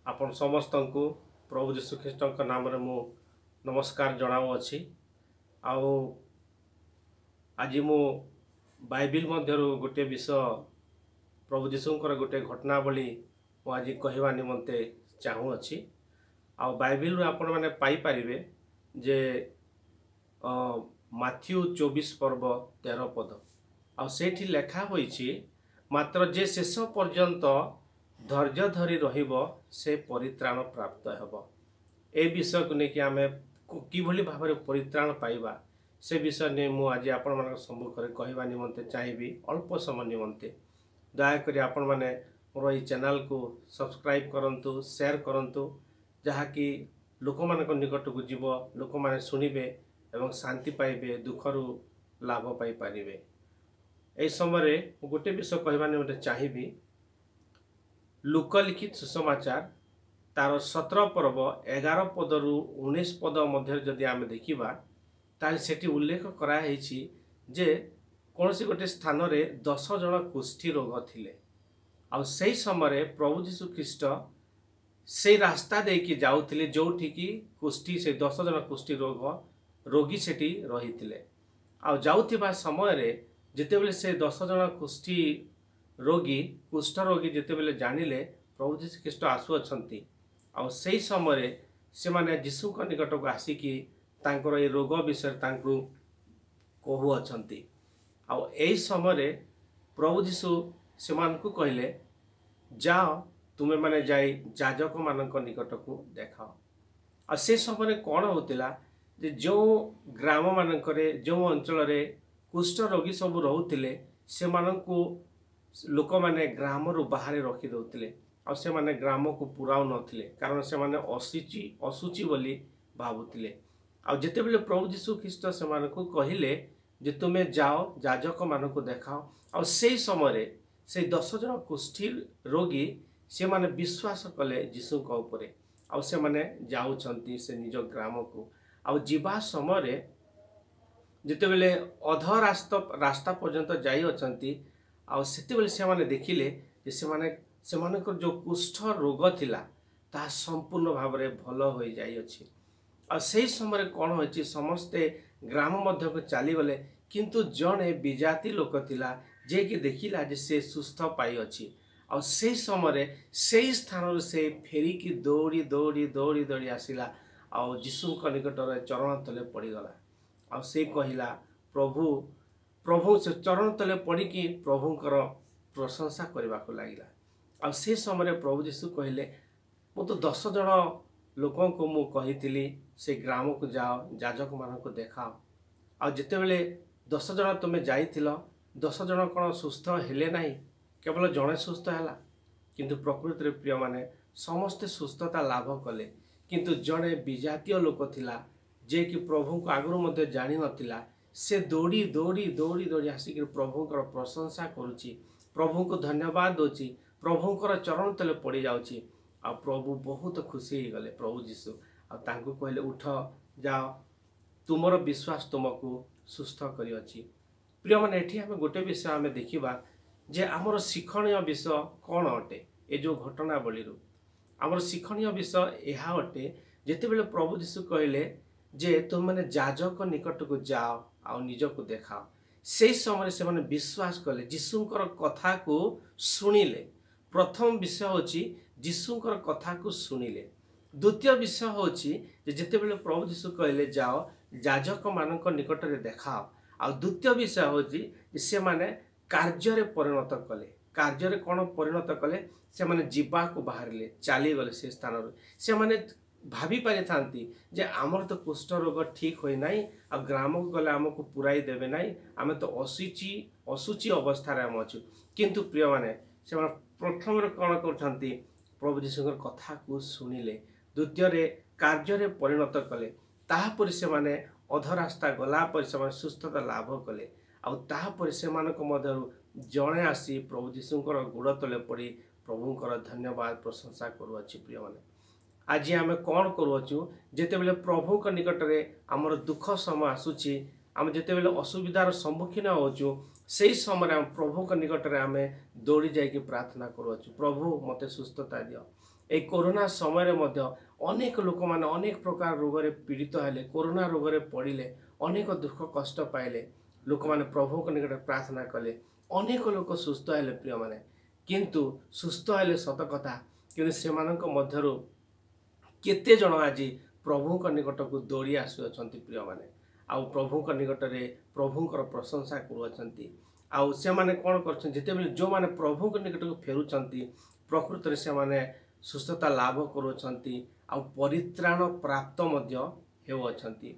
ଆପଣ ସମସ୍ତଙ୍କୁ ପ୍ରଭୁ ଯୀଶୁ ଖ୍ରୀଷ୍ଟଙ୍କ ନାମରେ ମୁଁ ନମସ୍କାର ଜଣାଉଅଛି। ଆଉ ଆଜି ମୁଁ ବାଇବେଲ ମଧ୍ୟରୁ ଗୋଟିଏ ବିଷୟ, ପ୍ରଭୁ ଯୀଶୁଙ୍କର ଗୋଟିଏ ଘଟଣାବଳୀ ମୁଁ ଆଜି କହିବା ନିମନ୍ତେ ଚାହୁଁଅଛି। ଆଉ ବାଇବେଲରୁ ଆପଣମାନେ ପାଇପାରିବେ ଯେ ମାଥିଉ 24 ପର୍ବ 13 ପଦ। ଆଉ ସେଇଠି ଲେଖା ହୋଇଛି, "ମାତ୍ର ଯେ ଶେଷ ପର୍ଯ୍ୟନ୍ତ ଧୈର୍ଯ୍ୟ ଧରି ରହିବ, ସେ ପରିତ୍ରାଣ ପ୍ରାପ୍ତ ହେବ।" ଏ ବିଷୟକୁ ନେଇକି ଆମେ କିଭଳି ଭାବରେ ପରିତ୍ରାଣ ପାଇବା, ସେ ବିଷୟ ନେଇ ମୁଁ ଆଜି ଆପଣମାନଙ୍କ ସମ୍ମୁଖରେ କହିବା ନିମନ୍ତେ ଚାହିଁବି ଅଳ୍ପ ସମୟ ନିମନ୍ତେ। ଦୟାକରି ଆପଣମାନେ ମୋର ଏଇ ଚ୍ୟାନେଲକୁ ସବସ୍କ୍ରାଇବ୍ କରନ୍ତୁ, ସେୟାର କରନ୍ତୁ, ଯାହାକି ଲୋକମାନଙ୍କ ନିକଟକୁ ଯିବ, ଲୋକମାନେ ଶୁଣିବେ ଏବଂ ଶାନ୍ତି ପାଇବେ, ଦୁଃଖରୁ ଲାଭ ପାଇପାରିବେ। ଏହି ସମୟରେ ମୁଁ ଗୋଟେ ବିଷୟ କହିବା ନିମନ୍ତେ ଚାହିଁବି। ଲୂକ ଲିଖିତ ସୁସମାଚାର ତାର 17 ପର୍ବ 11 ପଦରୁ 19 ପଦ ମଧ୍ୟରେ ଯଦି ଆମେ ଦେଖିବା, ତାହେଲେ ସେଠି ଉଲ୍ଲେଖ କରାହେଇଛି ଯେ କୌଣସି ଗୋଟେ ସ୍ଥାନରେ 10 ଜଣ କୁଷ୍ଠି ରୋଗ ଥିଲେ। ଆଉ ସେଇ ସମୟରେ ପ୍ରଭୁ ଯୀଶୁ ଖ୍ରୀଷ୍ଟ ସେଇ ରାସ୍ତା ଦେଇକି ଯାଉଥିଲେ, ଯୋଉଠିକି କୁଷ୍ଠି ସେ 10 ଜଣ କୁଷ୍ଠି ରୋଗୀ ସେଠି ରହିଥିଲେ। ଆଉ ଯାଉଥିବା ସମୟରେ ଯେତେବେଳେ ସେ 10 ଜଣ କୁଷ୍ଠି ରୋଗୀ, କୁଷ୍ଠ ରୋଗୀ ଯେତେବେଳେ ଜାଣିଲେ ପ୍ରଭୁ ଯୀଶୁ ଖ୍ରୀଷ୍ଟ ଆସୁଅଛନ୍ତି, ଆଉ ସେଇ ସମୟରେ ସେମାନେ ଯୀଶୁଙ୍କ ନିକଟକୁ ଆସିକି ତାଙ୍କର ଏଇ ରୋଗ ବିଷୟରେ ତାଙ୍କୁ କହୁଅଛନ୍ତି। ଆଉ ଏଇ ସମୟରେ ପ୍ରଭୁ ଯୀଶୁ ସେମାନଙ୍କୁ କହିଲେ, "ଯାଅ, ତୁମେମାନେ ଯାଇ ଯାଜକମାନଙ୍କ ନିକଟକୁ ଦେଖାଅ।" ଆଉ ସେ ସମୟରେ କ'ଣ ହେଉଥିଲା ଯେ ଯେଉଁ ଗ୍ରାମମାନଙ୍କରେ, ଯେଉଁ ଅଞ୍ଚଳରେ କୁଷ୍ଠ ରୋଗୀ ସବୁ ରହୁଥିଲେ, ସେମାନଙ୍କୁ ଲୋକମାନେ ଗ୍ରାମରୁ ବାହାରେ ରଖିଦେଉଥିଲେ ଆଉ ସେମାନେ ଗ୍ରାମକୁ ପୁରାଉନଥିଲେ, କାରଣ ସେମାନେ ଅଶୁଚି ଅଶୁଚି ବୋଲି ଭାବୁଥିଲେ। ଆଉ ଯେତେବେଳେ ପ୍ରଭୁ ଯୀଶୁ ଖ୍ରୀଷ୍ଟ ସେମାନଙ୍କୁ କହିଲେ ଯେ ତୁମେ ଯାଅ, ଯାଜକମାନଙ୍କୁ ଦେଖାଅ, ଆଉ ସେଇ ସମୟରେ ସେଇ 10 ଜଣ କୁଷ୍ଠି ରୋଗୀ ସେମାନେ ବିଶ୍ୱାସ କଲେ ଯୀଶୁଙ୍କ ଉପରେ। ଆଉ ସେମାନେ ଯାଉଛନ୍ତି ସେ ନିଜ ଗ୍ରାମକୁ। ଆଉ ଯିବା ସମୟରେ ଯେତେବେଳେ ଅଧ ରାସ୍ତା ପର୍ଯ୍ୟନ୍ତ ଯାଇଅଛନ୍ତି, ଆଉ ସେତେବେଳେ ସେମାନେ ଦେଖିଲେ ଯେ ସେମାନଙ୍କର ଯେଉଁ କୁଷ୍ଠ ରୋଗ ଥିଲା, ତାହା ସମ୍ପୂର୍ଣ୍ଣ ଭାବରେ ଭଲ ହୋଇଯାଇଅଛି। ଆଉ ସେଇ ସମୟରେ କ'ଣ ହୋଇଛି, ସମସ୍ତେ ଗ୍ରାମ ମଧ୍ୟକୁ ଚାଲିଗଲେ, କିନ୍ତୁ ଜଣେ ବିଜାତି ଲୋକ ଥିଲା, ଯିଏକି ଦେଖିଲା ଯେ ସେ ସୁସ୍ଥ ପାଇଅଛି। ଆଉ ସେଇ ସମୟରେ ସେଇ ସ୍ଥାନରୁ ସେ ଫେରିକି ଦୌଡ଼ି ଦୌଡ଼ି ଦୌଡ଼ି ଦୌଡ଼ି ଆସିଲା ଆଉ ଯୀଶୁଙ୍କ ନିକଟରେ ଚରଣ ତଳେ ପଡ଼ିଗଲା। ଆଉ ସେ କହିଲା, "ପ୍ରଭୁ, ପ୍ରଭୁ।" ସେ ଚରଣ ତଳେ ପଡ଼ିକି ପ୍ରଭୁଙ୍କର ପ୍ରଶଂସା କରିବାକୁ ଲାଗିଲା। ଆଉ ସେ ସମୟରେ ପ୍ରଭୁ ଯୀଶୁ କହିଲେ, "ମୁଁ ତ 10 ଜଣ ଲୋକଙ୍କୁ ମୁଁ କହିଥିଲି, ସେ ଗ୍ରାମକୁ ଯାଅ, ଯାଜକମାନଙ୍କୁ ଦେଖାଅ। ଆଉ ଯେତେବେଳେ 10 ଜଣ ତୁମେ ଯାଇଥିଲ, 10 ଜଣ କ'ଣ ସୁସ୍ଥ ହେଲେ ନାହିଁ? କେବଳ ଜଣେ ସୁସ୍ଥ ହେଲା। କିନ୍ତୁ ପ୍ରକୃତିରେ ପ୍ରିୟମାନେ, ସମସ୍ତେ ସୁସ୍ଥତା ଲାଭ କଲେ, କିନ୍ତୁ ଜଣେ ବିଜାତୀୟ ଲୋକ ଥିଲା, ଯିଏକି ପ୍ରଭୁଙ୍କୁ ଆଗରୁ ମଧ୍ୟ ଜାଣିନଥିଲା। ସେ ଦୌଡ଼ି ଦୌଡ଼ି ଦୌଡ଼ି ଦୌଡ଼ି ଆସିକରି ପ୍ରଭୁଙ୍କର ପ୍ରଶଂସା କରୁଛି, ପ୍ରଭୁଙ୍କୁ ଧନ୍ୟବାଦ ଦେଉଛି, ପ୍ରଭୁଙ୍କର ଚରଣ ତଳେ ପଡ଼ିଯାଉଛି।" ଆଉ ପ୍ରଭୁ ବହୁତ ଖୁସି ହେଇଗଲେ ପ୍ରଭୁ ଯୀଶୁ। ଆଉ ତାଙ୍କୁ କହିଲେ, "ଉଠ, ଯାଅ, ତୁମର ବିଶ୍ୱାସ ତୁମକୁ ସୁସ୍ଥ କରିଅଛି।" ପ୍ରିୟମାନେ, ଏଠି ଆମେ ଗୋଟେ ବିଷୟ ଆମେ ଦେଖିବା ଯେ ଆମର ଶିକ୍ଷଣୀୟ ବିଷୟ କ'ଣ ଅଟେ। ଏ ଯେଉଁ ଘଟଣାବଳୀରୁ ଆମର ଶିକ୍ଷଣୀୟ ବିଷୟ ଏହା ଅଟେ, ଯେତେବେଳେ ପ୍ରଭୁ ଯୀଶୁ କହିଲେ ଯେ ତୁମେମାନେ ଯାଜକ ନିକଟକୁ ଯାଅ ଆଉ ନିଜକୁ ଦେଖାଅ, ସେଇ ସମୟରେ ସେମାନେ ବିଶ୍ୱାସ କଲେ, ଯୀଶୁଙ୍କର କଥାକୁ ଶୁଣିଲେ। ପ୍ରଥମ ବିଷୟ ହେଉଛି ଯୀଶୁଙ୍କର କଥାକୁ ଶୁଣିଲେ। ଦ୍ୱିତୀୟ ବିଷୟ ହେଉଛି ଯେ ଯେତେବେଳେ ପ୍ରଭୁ ଯୀଶୁ କହିଲେ, "ଯାଅ, ଯାଜକମାନଙ୍କ ନିକଟରେ ଦେଖାଅ", ଆଉ ଦ୍ୱିତୀୟ ବିଷୟ ହେଉଛି ଯେ ସେମାନେ କାର୍ଯ୍ୟରେ ପରିଣତ କଲେ। କାର୍ଯ୍ୟରେ କ'ଣ ପରିଣତ କଲେ? ସେମାନେ ଯିବାକୁ ବାହାରିଲେ, ଚାଲିଗଲେ ସେ ସ୍ଥାନରୁ। ସେମାନେ ଭାବି ପାରିଥାନ୍ତି ଯେ ଆମର ତ କୁଷ୍ଠ ରୋଗ ଠିକ୍ ହୋଇନାହିଁ ଆଉ ଗ୍ରାମକୁ ଗଲେ ଆମକୁ ପୁରାଇ ଦେବେ ନାହିଁ, ଆମେ ତ ଅଶୁଚି ଅଶୁଚି ଅବସ୍ଥାରେ ଆମେ ଅଛୁ। କିନ୍ତୁ ପ୍ରିୟମାନେ, ସେମାନେ ପ୍ରଥମରେ କ'ଣ କରୁଛନ୍ତି? ପ୍ରଭୁ ଯୀଶୁଙ୍କର କଥାକୁ ଶୁଣିଲେ, ଦ୍ୱିତୀୟରେ କାର୍ଯ୍ୟରେ ପରିଣତ କଲେ, ତାହାପରେ ସେମାନେ ଅଧ ରାସ୍ତା ଗଲା ପରେ ସେମାନେ ସୁସ୍ଥତା ଲାଭ କଲେ। ଆଉ ତାହାପରେ ସେମାନଙ୍କ ମଧ୍ୟରୁ ଜଣେ ଆସି ପ୍ରଭୁ ଯୀଶୁଙ୍କର ଗୋଡ଼ ତଳେ ପଡ଼ି ପ୍ରଭୁଙ୍କର ଧନ୍ୟବାଦ ପ୍ରଶଂସା କରୁଅଛି। ପ୍ରିୟମାନେ, ଆଜି ଆମେ କ'ଣ କରୁଅଛୁ? ଯେତେବେଳେ ପ୍ରଭୁଙ୍କ ନିକଟରେ ଆମର ଦୁଃଖ ସମୟ ଆସୁଛି, ଆମେ ଯେତେବେଳେ ଅସୁବିଧାର ସମ୍ମୁଖୀନ ହେଉଛୁ, ସେଇ ସମୟରେ ଆମେ ପ୍ରଭୁଙ୍କ ନିକଟରେ ଆମେ ଦୌଡ଼ି ଯାଇକି ପ୍ରାର୍ଥନା କରୁଅଛୁ, "ପ୍ରଭୁ, ମୋତେ ସୁସ୍ଥତା ଦିଅ।" ଏଇ କରୋନା ସମୟରେ ମଧ୍ୟ ଅନେକ ଲୋକମାନେ ଅନେକ ପ୍ରକାର ରୋଗରେ ପୀଡ଼ିତ ହେଲେ, କରୋନା ରୋଗରେ ପଡ଼ିଲେ, ଅନେକ ଦୁଃଖ କଷ୍ଟ ପାଇଲେ। ଲୋକମାନେ ପ୍ରଭୁଙ୍କ ନିକଟରେ ପ୍ରାର୍ଥନା କଲେ, ଅନେକ ଲୋକ ସୁସ୍ଥ ହେଲେ ପ୍ରିୟମାନେ। କିନ୍ତୁ ସୁସ୍ଥ ହେଲେ ସତ କଥା, କିନ୍ତୁ ସେମାନଙ୍କ ମଧ୍ୟରୁ କେତେ ଜଣ ଆଜି ପ୍ରଭୁଙ୍କ ନିକଟକୁ ଦୌଡ଼ି ଆସୁଅଛନ୍ତି ପ୍ରିୟମାନେ, ଆଉ ପ୍ରଭୁଙ୍କ ନିକଟରେ ପ୍ରଭୁଙ୍କର ପ୍ରଶଂସା କରୁଅଛନ୍ତି। ଆଉ ସେମାନେ କ'ଣ କରୁଛନ୍ତି? ଯେତେବେଳେ ଯେଉଁମାନେ ପ୍ରଭୁଙ୍କ ନିକଟକୁ ଫେରୁଛନ୍ତି, ପ୍ରକୃତରେ ସେମାନେ ସୁସ୍ଥତା ଲାଭ କରୁଅଛନ୍ତି ଆଉ ପରିତ୍ରାଣ ପ୍ରାପ୍ତ ମଧ୍ୟ ହେଉଅଛନ୍ତି।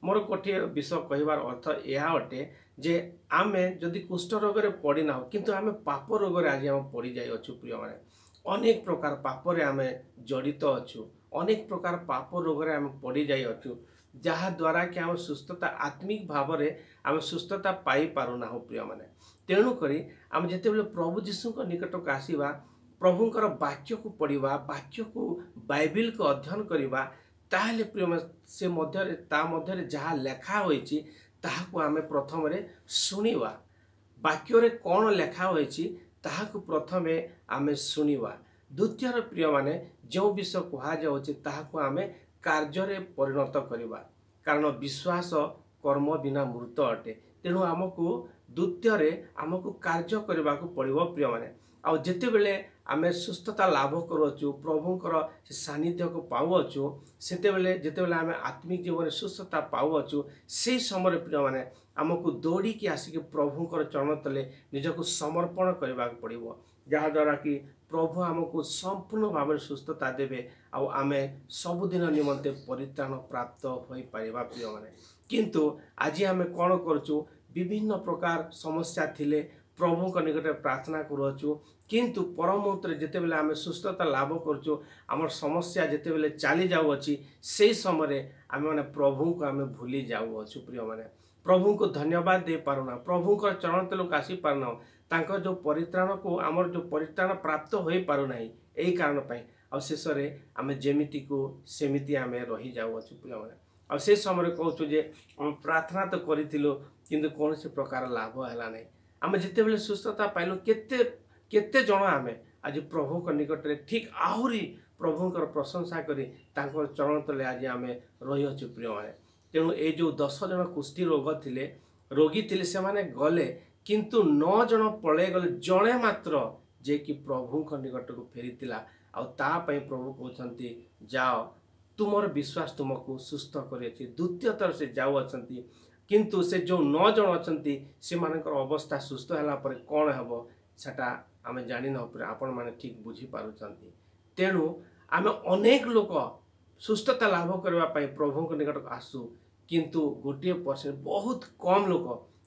ମୋର ଗୋଟିଏ ବିଷୟ କହିବାର ଅର୍ଥ ଏହା ଅଟେ ଯେ ଆମେ ଯଦି କୁଷ୍ଠ ରୋଗରେ ପଡ଼ିନାହୁଁ, କିନ୍ତୁ ଆମେ ପାପ ରୋଗରେ ଆଜି ଆମେ ପଡ଼ିଯାଇଅଛୁ ପ୍ରିୟମାନେ। ଅନେକ ପ୍ରକାର ପାପରେ ଆମେ ଜଡ଼ିତ ଅଛୁ, ଅନେକ ପ୍ରକାର ପାପ ରୋଗରେ ଆମେ ପଡ଼ିଯାଇଅଛୁ, ଯାହାଦ୍ୱାରା କି ଆମେ ସୁସ୍ଥତା ଆତ୍ମିକ ଭାବରେ ଆମେ ସୁସ୍ଥତା ପାଇପାରୁନାହୁଁ ପ୍ରିୟମାନେ। ତେଣୁକରି ଆମେ ଯେତେବେଳେ ପ୍ରଭୁ ଯୀଶୁଙ୍କ ନିକଟକୁ ଆସିବା, ପ୍ରଭୁଙ୍କର ବାକ୍ୟକୁ ପଢ଼ିବା, ବାକ୍ୟକୁ ବାଇବେଲକୁ ଅଧ୍ୟୟନ କରିବା, ତାହେଲେ ପ୍ରିୟମାନେ ସେ ମଧ୍ୟରେ ତା ମଧ୍ୟରେ ଯାହା ଲେଖା ହୋଇଛି ତାହାକୁ ଆମେ ପ୍ରଥମରେ ଶୁଣିବା। ବାକ୍ୟରେ କ'ଣ ଲେଖା ହୋଇଛି ତାହାକୁ ପ୍ରଥମେ ଆମେ ଶୁଣିବା। ଦ୍ୱିତୀୟରେ ପ୍ରିୟମାନେ, ଯେଉଁ ବିଷୟ କୁହାଯାଉଛି ତାହାକୁ ଆମେ କାର୍ଯ୍ୟରେ ପରିଣତ କରିବା, କାରଣ ବିଶ୍ୱାସ କର୍ମ ବିନା ମୃତ ଅଟେ। ତେଣୁ ଆମକୁ ଦ୍ୱିତୀୟରେ ଆମକୁ କାର୍ଯ୍ୟ କରିବାକୁ ପଡ଼ିବ ପ୍ରିୟମାନେ। ଆଉ ଯେତେବେଳେ ଆମେ ସୁସ୍ଥତା ଲାଭ କରୁଅଛୁ, ପ୍ରଭୁଙ୍କର ସେ ସାନ୍ନିଧ୍ୟକୁ ପାଉଅଛୁ, ସେତେବେଳେ ଯେତେବେଳେ ଆମେ ଆତ୍ମିକ ଜୀବନରେ ସୁସ୍ଥତା ପାଉଅଛୁ, ସେଇ ସମୟରେ ପ୍ରିୟମାନେ ଆମକୁ ଦୌଡ଼ିକି ଆସିକି ପ୍ରଭୁଙ୍କର ଚରଣ ତଳେ ନିଜକୁ ସମର୍ପଣ କରିବାକୁ ପଡ଼ିବ, ଯାହାଦ୍ୱାରା କି ପ୍ରଭୁ ଆମକୁ ସମ୍ପୂର୍ଣ୍ଣ ଭାବରେ ସୁସ୍ଥତା ଦେବେ ଆଉ ଆମେ ସବୁଦିନ ନିମନ୍ତେ ପରିତ୍ରାଣ ପ୍ରାପ୍ତ ହୋଇପାରିବା ପ୍ରିୟମାନେ। କିନ୍ତୁ ଆଜି ଆମେ କ'ଣ କରୁଛୁ? ବିଭିନ୍ନ ପ୍ରକାର ସମସ୍ୟା ଥିଲେ ପ୍ରଭୁଙ୍କ ନିକଟରେ ପ୍ରାର୍ଥନା କରୁଅଛୁ, କିନ୍ତୁ ପର ମୁହୂର୍ତ୍ତରେ ଯେତେବେଳେ ଆମେ ସୁସ୍ଥତା ଲାଭ କରୁଛୁ, ଆମର ସମସ୍ୟା ଯେତେବେଳେ ଚାଲି ଯାଉଅଛି, ସେଇ ସମୟରେ ଆମେମାନେ ପ୍ରଭୁଙ୍କୁ ଆମେ ଭୁଲି ଯାଉଅଛୁ ପ୍ରିୟମାନେ। ପ୍ରଭୁଙ୍କୁ ଧନ୍ୟବାଦ ଦେଇପାରୁନାହୁଁ, ପ୍ରଭୁଙ୍କର ଚରଣ ତଳକୁ ଆସିପାରୁନାହୁଁ, ତାଙ୍କର ଯେଉଁ ପରିତ୍ରାଣକୁ ଆମର ଯେଉଁ ପରିତ୍ରାଣ ପ୍ରାପ୍ତ ହୋଇପାରୁନାହିଁ ଏଇ କାରଣ ପାଇଁ। ଆଉ ଶେଷରେ ଆମେ ଯେମିତିକୁ ସେମିତି ଆମେ ରହିଯାଉଅଛୁ ପ୍ରିୟମାନେ। ଆଉ ସେ ସମୟରେ କହୁଛୁ ଯେ ଆମେ ପ୍ରାର୍ଥନା ତ କରିଥିଲୁ, କିନ୍ତୁ କୌଣସି ପ୍ରକାର ଲାଭ ହେଲା ନାହିଁ। ଆମେ ଯେତେବେଳେ ସୁସ୍ଥତା ପାଇଲୁ, କେତେ କେତେ ଜଣ ଆମେ ଆଜି ପ୍ରଭୁଙ୍କ ନିକଟରେ ଠିକ୍ ଆହୁରି ପ୍ରଭୁଙ୍କର ପ୍ରଶଂସା କରି ତାଙ୍କର ଚରଣ ତଳେ ଆଜି ଆମେ ରହିଅଛୁ ପ୍ରିୟମାନେ। ତେଣୁ ଏଇ ଯେଉଁ 10 ଜଣ କୁଷ୍ଠି ରୋଗ ଥିଲେ, ରୋଗୀ ଥିଲେ, ସେମାନେ ଗଲେ, କିନ୍ତୁ 9 ଜଣ ପଳେଇଗଲେ, ଜଣେ ମାତ୍ର ଯିଏକି ପ୍ରଭୁଙ୍କ ନିକଟକୁ ଫେରିଥିଲା। ଆଉ ତା ପାଇଁ ପ୍ରଭୁ କହୁଛନ୍ତି, ଯାଅ, ତୁମର ବିଶ୍ୱାସ ତୁମକୁ ସୁସ୍ଥ କରିଅଛି। ଦ୍ୱିତୀୟ ଥର ସେ ଯାଉଅଛନ୍ତି, କିନ୍ତୁ ସେ ଯେଉଁ 9 ଜଣ ଅଛନ୍ତି ସେମାନଙ୍କର ଅବସ୍ଥା ସୁସ୍ଥ ହେଲା ପରେ କ'ଣ ହେବ ସେଟା ଆମେ ଜାଣିନାହୁଁ, ଆପଣମାନେ ଠିକ୍ ବୁଝିପାରୁଛନ୍ତି। ତେଣୁ ଆମେ ଅନେକ ଲୋକ ସୁସ୍ଥତା ଲାଭ କରିବା ପାଇଁ ପ୍ରଭୁଙ୍କ ନିକଟକୁ ଆସୁ, କିନ୍ତୁ 1% ବହୁତ କମ୍ ଲୋକ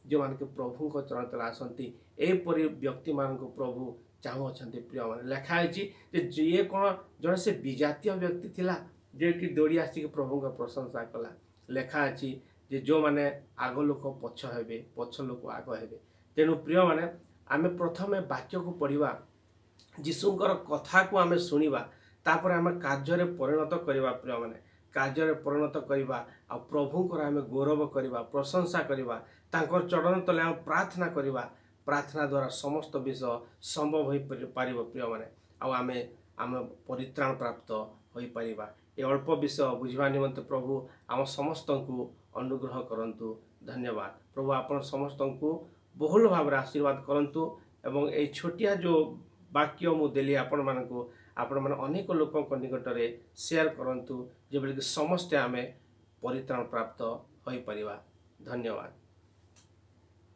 ଯେଉଁମାନେ କି ପ୍ରଭୁଙ୍କ ଚରଣ ତଳେ ଆସନ୍ତି। ଏହିପରି ବ୍ୟକ୍ତିମାନଙ୍କୁ ପ୍ରଭୁ ଚାହୁଁଅଛନ୍ତି ପ୍ରିୟମାନେ। ଲେଖା ହେଇଛି ଯେ ଯିଏ କ'ଣ ଜଣେ ସେ ବିଜାତୀୟ ବ୍ୟକ୍ତି ଥିଲା ଯିଏକି ଦୌଡ଼ି ଆସିକି ପ୍ରଭୁଙ୍କ ପ୍ରଶଂସା କଲା। ଲେଖା ଅଛି ଯେ ଯେଉଁମାନେ ଆଗ ଲୋକ ପଛ ହେବେ, ପଛ ଲୋକ ଆଗ ହେବେ। ତେଣୁ ପ୍ରିୟମାନେ, ଆମେ ପ୍ରଥମେ ବାକ୍ୟକୁ ପଢ଼ିବା, ଯୀଶୁଙ୍କର କଥାକୁ ଆମେ ଶୁଣିବା, ତାପରେ ଆମେ କାର୍ଯ୍ୟରେ ପରିଣତ କରିବା ପ୍ରିୟମାନେ। କାର୍ଯ୍ୟରେ ପରିଣତ କରିବା ଆଉ ପ୍ରଭୁଙ୍କର ଆମେ ଗୌରବ କରିବା, ପ୍ରଶଂସା କରିବା, ତାଙ୍କର ଚରଣ ତଳେ ଆମେ ପ୍ରାର୍ଥନା କରିବା। ପ୍ରାର୍ଥନା ଦ୍ୱାରା ସମସ୍ତ ବିଷୟ ସମ୍ଭବ ହୋଇପାରିବ ପ୍ରିୟମାନେ, ଆଉ ଆମେ ପରିତ୍ରାଣ ପ୍ରାପ୍ତ ହୋଇପାରିବା। ଏ ଅଳ୍ପ ବିଷୟ ବୁଝିବା ନିମନ୍ତେ ପ୍ରଭୁ ଆମ ସମସ୍ତଙ୍କୁ ଅନୁଗ୍ରହ କରନ୍ତୁ। ଧନ୍ୟବାଦ। ପ୍ରଭୁ ଆପଣ ସମସ୍ତଙ୍କୁ ବହୁଳ ଭାବରେ ଆଶୀର୍ବାଦ କରନ୍ତୁ ଏବଂ ଏଇ ଛୋଟିଆ ଯେଉଁ ବାକ୍ୟ ମୁଁ ଦେଲି ଆପଣମାନଙ୍କୁ, ଆପଣମାନେ ଅନେକ ଲୋକଙ୍କ ନିକଟରେ ସେୟାର କରନ୍ତୁ, ଯେପରିକି ସମସ୍ତେ ଆମେ ପରିତ୍ରାଣ ପ୍ରାପ୍ତ ହୋଇପାରିବା। ଧନ୍ୟବାଦ।